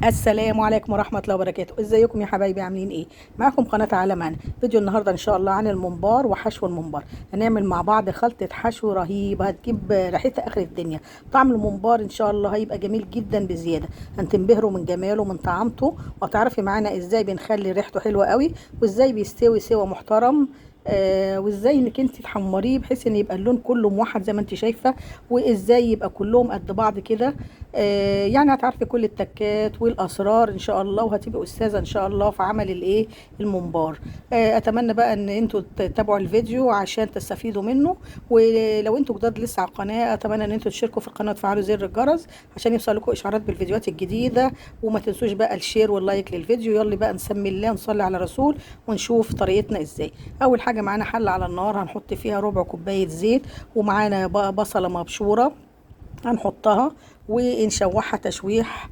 السلام عليكم ورحمة الله وبركاته. ازيكم يا حبايبي، عاملين ايه؟ معاكم قناة عالم انا. فيديو النهارده ان شاء الله عن الممبار وحشو الممبار. هنعمل مع بعض خلطه حشو رهيبة هتجيب ريحتها اخر الدنيا. طعم الممبار ان شاء الله هيبقى جميل جدا بزيادة، هتنبهروا من جماله ومن طعامته، وهتعرفي معانا ازاي بنخلي ريحته حلوة قوي، وازاي بيستوي سوا محترم، وازاي انك انت تحمريه بحيث ان يبقى اللون كله موحد زي ما انت شايفه، وازاي يبقى كلهم قد بعض كده. يعني هتعرفي كل التكات والاسرار ان شاء الله، وهتبقي استاذه ان شاء الله في عمل الايه الممبار. اتمنى بقى ان انتوا تتابعوا الفيديو عشان تستفيدوا منه، ولو انتوا جداد لسه على القناة اتمنى ان انتوا تشتركوا في القناة وتفعلوا زر الجرس عشان يوصلكوا اشعارات بالفيديوهات الجديدة، وما تنسوش بقى ال share وال like للفيديو. يلا بقى نسمي الله ونصلي على رسول ونشوف طريقتنا ازاي. اول حاجة معانا حله على النار هنحط فيها ربع كوباية زيت، ومعانا بصله مبشوره هنحطها ونشوحها تشويح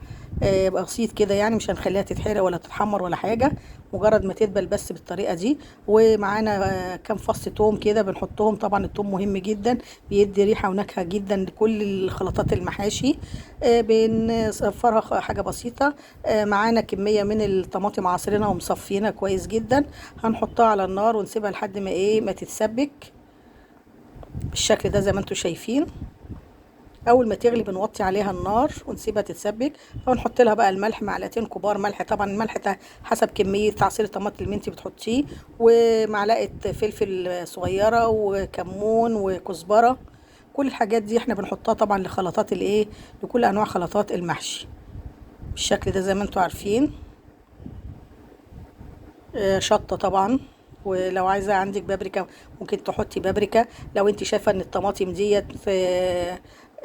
بسيط كده، يعني مش هنخليها تتحرق ولا تتحمر ولا حاجة، مجرد ما تدبل بس بالطريقة دي. ومعانا كام فص توم كده بنحطهم، طبعا التوم مهم جدا، بيدي ريحه ونكهه جدا لكل الخلطات المحاشي. بنصفرها حاجة بسيطة. معانا كمية من الطماطم عصرينها ومصفينها كويس جدا، هنحطها على النار ونسيبها لحد ما ايه ما تتسبك بالشكل ده زي ما انتم شايفين. اول ما تغلي بنوطي عليها النار ونسيبها تتسبك، ونحط لها بقى الملح، معلقتين كبار ملح، طبعا الملح ده حسب كمية عصير الطماطم اللي انت بتحطيه، ومعلقة فلفل صغيرة وكمون وكزبره. كل الحاجات دي احنا بنحطها طبعا لخلطات الايه، لكل انواع خلطات المحشي بالشكل ده زي ما انتم عارفين. شطه طبعا، ولو عايزه عندك بابريكا ممكن تحطي بابريكا. لو انت شايفه ان الطماطم ديت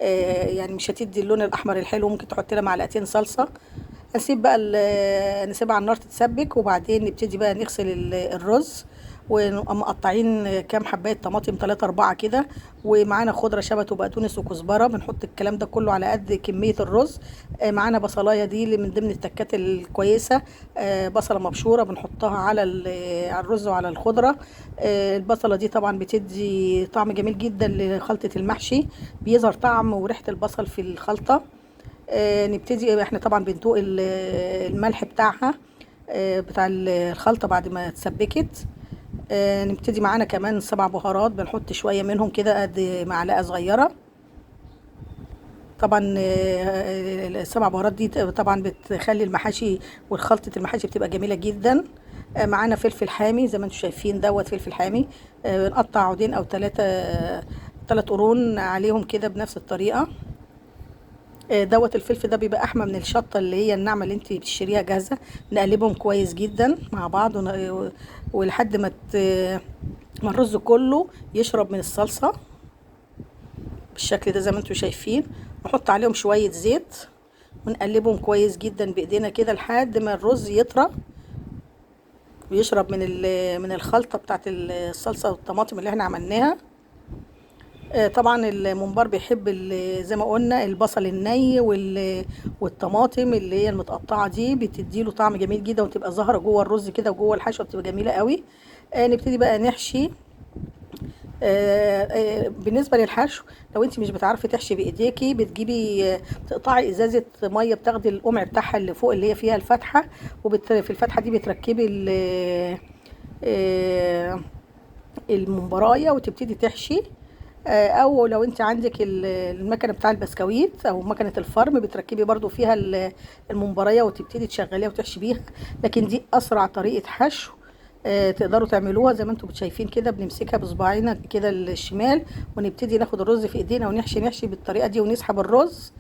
يعني مش هتدي اللون الاحمر الحلو، ممكن تحطي لها معلقتين صلصه. نسيب بقى نسيبها على النار تتسبك، وبعدين نبتدي بقى نغسل الرز، ونبقى مقطعين كام حبايه طماطم 3 4 كده، ومعانا خضرة شبت وبقدونس وكزبره، بنحط الكلام ده كله على قد كمية الرز. معانا بصلايه دي اللي من ضمن التكات الكويسة، بصله مبشوره بنحطها على الرز وعلى الخضرة. البصله دي طبعا بتدي طعم جميل جدا لخلطه المحشي، بيظهر طعم وريحه البصل في الخلطة. نبتدي احنا طبعا بندوق الملح بتاعها، بتاع الخلطة بعد ما اتسبكت. نبتدي معانا كمان 7 بهارات، بنحط شوية منهم كده قد معلقه صغيرة. طبعا ال7 بهارات دي طبعا بتخلي المحاشي والخلطه المحاشي بتبقى جميلة جدا. معانا فلفل حامي زي ما انتم شايفين دوت فلفل حامي، بنقطع عودين او 3 قرون عليهم كده بنفس الطريقة. دوت الفلفل ده بيبقى احمى من الشطه اللي هي الناعمة اللي انت بتشتريها جاهزة. نقلبهم كويس جدا مع بعض ولحد ما الرز كله يشرب من الصلصه بالشكل ده زي ما انتم شايفين. نحط عليهم شوية زيت ونقلبهم كويس جدا بايدينا كده لحد ما الرز يطرى ويشرب من الخلطة بتاعت الصلصه والطماطم اللي احنا عملناها. طبعا الممبار بيحب زي ما قلنا البصل الني والطماطم اللي هي المتقطعة دي، بتديله طعم جميل جدا وتبقى ظاهره جوه الرز كده وجوه الحشوه، بتبقى جميلة قوي. نبتدي بقى نحشي. بالنسبة للحشو، لو انت مش بتعرفي تحشي بايديكي بتجيبي، تقطعي ازازة مية، بتاخدي القمع بتاعها اللي فوق اللي هي فيها الفتحة، وفي الفتحة دي بتركبي الممبرايه وتبتدي تحشي. او لو انت عندك المكنه بتاع البسكويت او مكنه الفرم بتركبي برضو فيها الممبرايه وتبتدي تشغليها وتحشي بيها. لكن دي اسرع طريقه حشو، تقدروا تعملوها زي ما انتم شايفين كده. بنمسكها بصباعنا كده الشمال ونبتدي ناخد الرز في ايدينا ونحشي نحشي بالطريقة دي، ونسحب الرز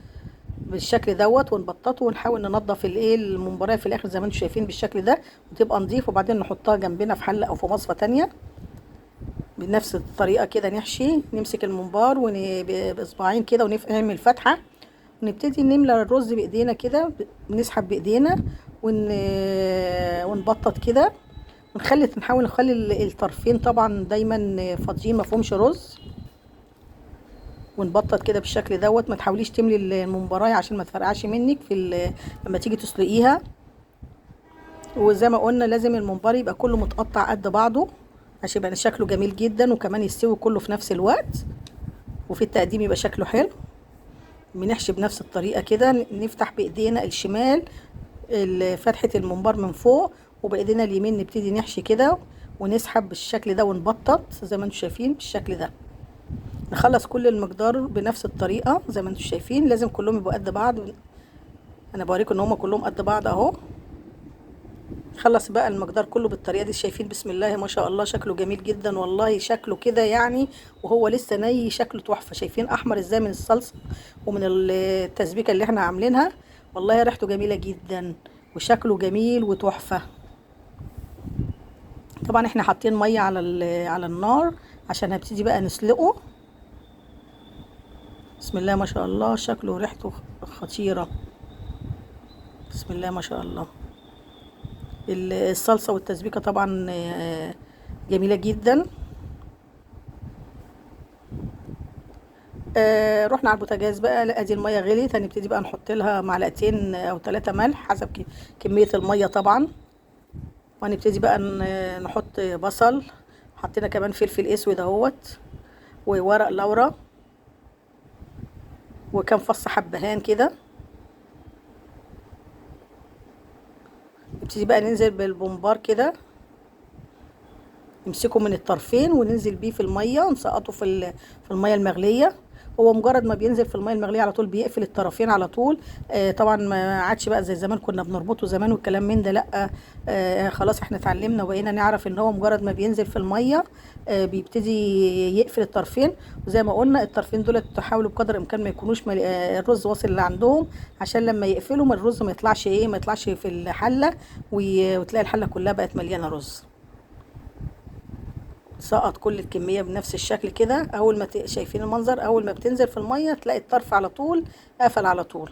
بالشكل دوت ونبططه، ونحاول ننضف الايه الممبرايه في الاخر زي ما انتم شايفين بالشكل ده، وتبقى نظيف. وبعدين نحطها جنبنا في حله او في مصفى تانية بنفس الطريقة كده. نحشي، نمسك الممبار باصبعين كده ونعمل فتحه، ونبتدي نملى الرز بايدينا كده، بنسحب بايدينا ونبطط كده، نحاول نخلي الطرفين طبعا دايما فاضيين ما فيهمش رز، ونبطط كده بالشكل دوت. ما تحاوليش تملي الممبرايه عشان ما تفرقعش منك في لما تيجي تسلقيها. وزي ما قلنا لازم الممبار يبقى كله متقطع قد بعضه عشان يبقى شكله جميل جدا، وكمان يستوي كله في نفس الوقت، وفي التقديم يبقى شكله حلو. بنحشي بنفس الطريقة كده، نفتح بايدينا الشمال فتحه الممبار من فوق، وبايدينا اليمين نبتدي نحشي كده ونسحب بالشكل ده ونبطط زي ما انتم شايفين بالشكل ده. نخلص كل المقدار بنفس الطريقة زي ما انتم شايفين، لازم كلهم يبقوا قد بعض. انا بوريكم ان هم كلهم قد بعض اهو. خلص بقى المقدار كله بالطريقة دي. شايفين بسم الله ما شاء الله شكله جميل جدا والله، شكله كده يعني وهو لسه ني شكله تحفة. شايفين احمر ازاي من الصلصه ومن التسبيكه اللي احنا عاملينها، والله ريحته جميلة جدا وشكله جميل وتحفه. طبعا احنا حاطين مية على النار عشان هبتدي بقى نسلقه. بسم الله ما شاء الله شكله وريحته خطيرة، بسم الله ما شاء الله. الصلصه والتسبيكه طبعا جميلة جدا. رحنا على البوتاجاز بقى، لا ادي المية غليت، هنبتدي بقى نحط لها معلقتين او 3 ملح حسب كمية المية طبعا. وهنبتدي بقى نحط بصل، حطينا كمان فلفل اسود اهوت وورق لورا وكام فص حبهان كده. نبتدي بقى ننزل بالبومبار كده، نمسكه من الطرفين وننزل بيه في المية، نسقطه في المية المغليه. هو مجرد ما بينزل في المية المغليه على طول بيقفل الطرفين على طول. طبعا ما عادش بقى زي زمان كنا بنربطه زمان والكلام من ده، لا خلاص احنا اتعلمنا وبقينا نعرف ان هو مجرد ما بينزل في المية بيبتدي يقفل الطرفين. وزي ما قلنا الطرفين دول تحاولوا بقدر الامكان ما يكونوش الرز واصل اللي عندهم، عشان لما يقفلوا ما الرز ما يطلعش ايه، ما يطلعش في الحلة وتلاقي الحلة كلها بقت مليانة رز. سقط كل الكمية بنفس الشكل كده. اول ما شايفين المنظر، اول ما بتنزل في المية تلاقي الطرف على طول قفل على طول.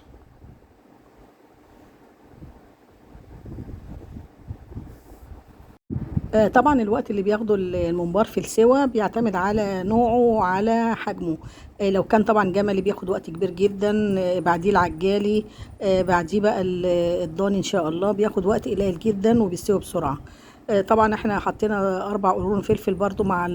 طبعا الوقت اللي بياخده الممبار في السوا بيعتمد على نوعه وعلى حجمه. لو كان طبعا جملي بياخد وقت كبير جدا، بعديه العجالي، بعديه بقى الضاني ان شاء الله بياخد وقت قليل جدا وبيستوي بسرعة. طبعا احنا حطينا 4 قرون فلفل برضو مع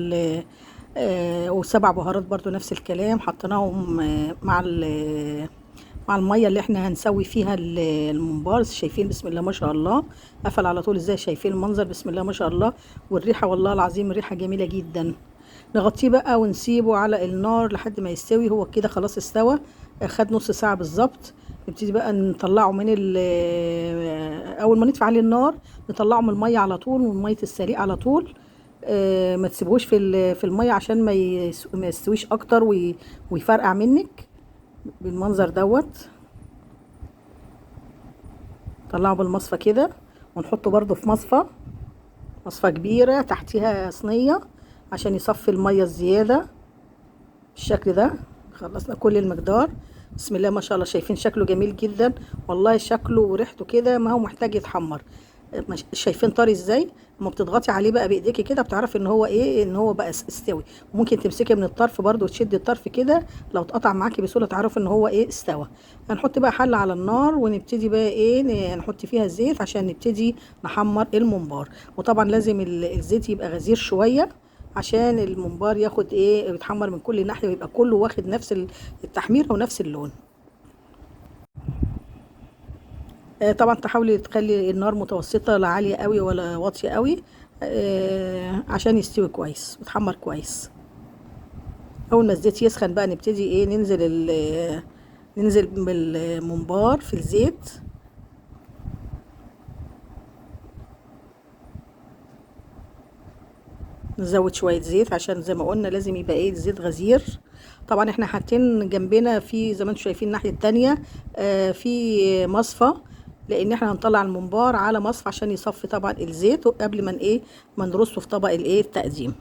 و7 بهارات برضو نفس الكلام، حطيناهم مع المية اللي احنا هنسوي فيها الممبار. شايفين بسم الله ما شاء الله قفل على طول ازاي، شايفين المنظر بسم الله ما شاء الله، والريحه والله العظيم الريحة جميلة جدا. نغطيه بقى ونسيبه على النار لحد ما يستوي. هو كده خلاص استوى، خد نص ساعة بالظبط. نبتدي بقى نطلعه من اول ما نطفي عليه النار نطلعه من المية على طول، ومن مية السليق على طول. ما تسيبهوش في المية عشان ما يستويش اكتر ويفرقع منك بالمنظر دوت. طلعه بالمصفى كده ونحطه برده في مصفى كبيرة تحتيها صينية عشان يصفي المية الزيادة بالشكل ده. خلصنا كل المقدار بسم الله ما شاء الله. شايفين شكله جميل جدا والله، شكله وريحته كده ما هو محتاج يتحمر. شايفين طري ازاي، لما بتضغطي عليه بقى بايديكي كده بتعرفي ان هو ايه، ان هو بقى استوي. وممكن تمسكي من الطرف برده وتشدي الطرف كده، لو اتقطع معاكي بسهولة تعرفي ان هو ايه استوى. هنحط بقى حله على النار ونبتدي بقى ايه، نحط فيها الزيت عشان نبتدي نحمر الممبار. وطبعا لازم الزيت يبقى غزير شوية عشان الممبار ياخد ايه، بيتحمر من كل ناحية ويبقى كله واخد نفس التحميره ونفس اللون. طبعا تحاولي تخلي النار متوسطه، لا عالية قوي ولا واطية قوي، عشان يستوي كويس ويتحمر كويس. اول ما الزيت يسخن بقى نبتدي ايه، ننزل بالممبار في الزيت. نزود شوية زيت عشان زي ما قلنا لازم يبقى ايه الزيت غزير. طبعا احنا حاطين جنبنا في زي ما انتم شايفين الناحية التانية في مصفى، لان احنا هنطلع الممبار على مصفى عشان يصفي طبعا الزيت قبل ما ايه ما نرصه في طبق الايه التقديم.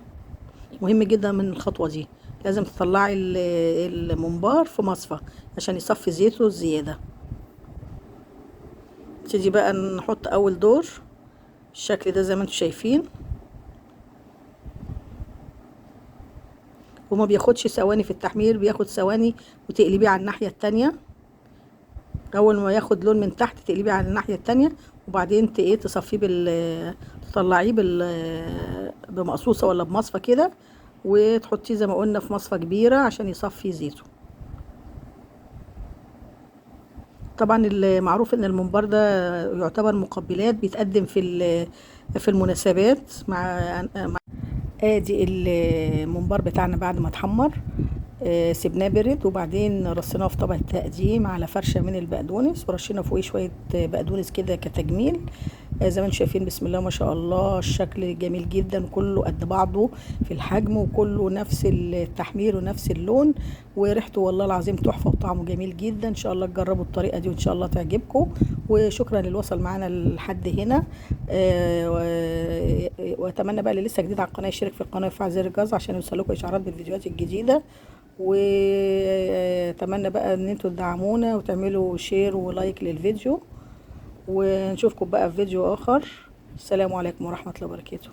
مهم جدا من الخطوة دي، لازم تطلعي الممبار في مصفى عشان يصفي زيته الزيادة. نبتدي بقى نحط اول دور بالشكل ده زي ما انتم شايفين، وما بياخدش ثواني في التحمير، بياخد ثواني وتقلبيه على الناحية التانية. اول ما ياخد لون من تحت تقلبيه على الناحية التانية، وبعدين ايه تصفية تطلعيه بمقصوصه ولا بمصفى كده، وتحطيه زي ما قلنا في مصفى كبيرة عشان يصفي زيته. طبعا المعروف ان الممبار ده يعتبر مقبلات، بيتقدم في المناسبات مع ادي الممبار بتاعنا بعد ما اتحمر، سيبناه برد، وبعدين رصيناه في طبق التقديم على فرشه من البقدونس، ورشينا فوقيه شوية بقدونس كده كتجميل. زي ما انتم شايفين بسم الله ما شاء الله، الشكل جميل جدا، كله قد بعضه في الحجم، وكله نفس التحمير ونفس اللون، وريحته والله العظيم تحفة وطعمه جميل جدا. ان شاء الله تجربوا الطريقة دي وان شاء الله تعجبكم. وشكرا للي وصل معانا لحد هنا. واتمنى بقى اللي لسه جديد على القناة يشترك في القناة ويفعل زر الجرس عشان يوصلكم اشعارات بالفيديوهات الجديدة. واتمنى بقى ان انتوا تدعمونا وتعملوا share و like للفيديو، ونشوفكم بقى في فيديو اخر. السلام عليكم ورحمة الله وبركاته.